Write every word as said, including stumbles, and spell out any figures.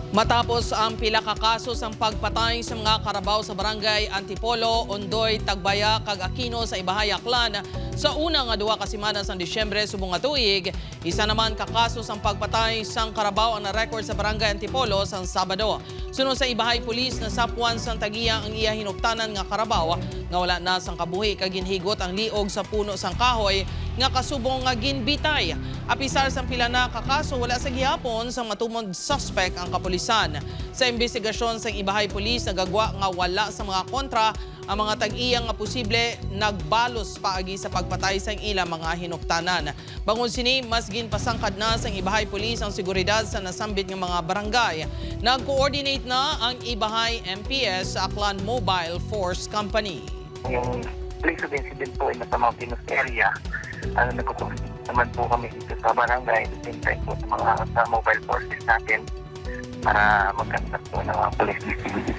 Matapos ang pila ka kaso sang pagpatay sa mga karabaw sa Barangay Antipolo, Ondoy, Tagbaya, kag Aquino sa Ibahay, Aklan sa una nga duha ka semana sang Disyembre subong nga tuig, isa naman ka kaso sang pagpatay sang karabaw ang na-record sa Barangay Antipolo sang Sabado. Suno sa Ibahay Police, nasapwan sang tag-iya ang iya hinuktanan nga karabaw nga wala na sang kabuhi kag ginhigot ang liog sa puno sang kahoy nga kasubong nga ginbitay. Apisar sang pila na ka kaso, wala sa gihapon sang matumod suspect ang kapulisan. Sa imbestigasyon sang Ibahay Police, nagagwa nga wala sa mga kontra ang mga tag-iya nga posible nagbalos paagi sa pagpatay sang ila mga hinuktanan. Bangod sini, mas ginpasangkad na sang Ibahay Police ang seguridad sa nasambit nga mga barangay. Nag-coordinate na ang Ibahay M P S sa Aklan Mobile Force Company. Yung place of incident po ay nasa mountainous area. Ano, nagkukulit naman po kami dito sa barangay, at the same time po sa mga sa mobile forces natin para mag-conduct po ng mga police activities.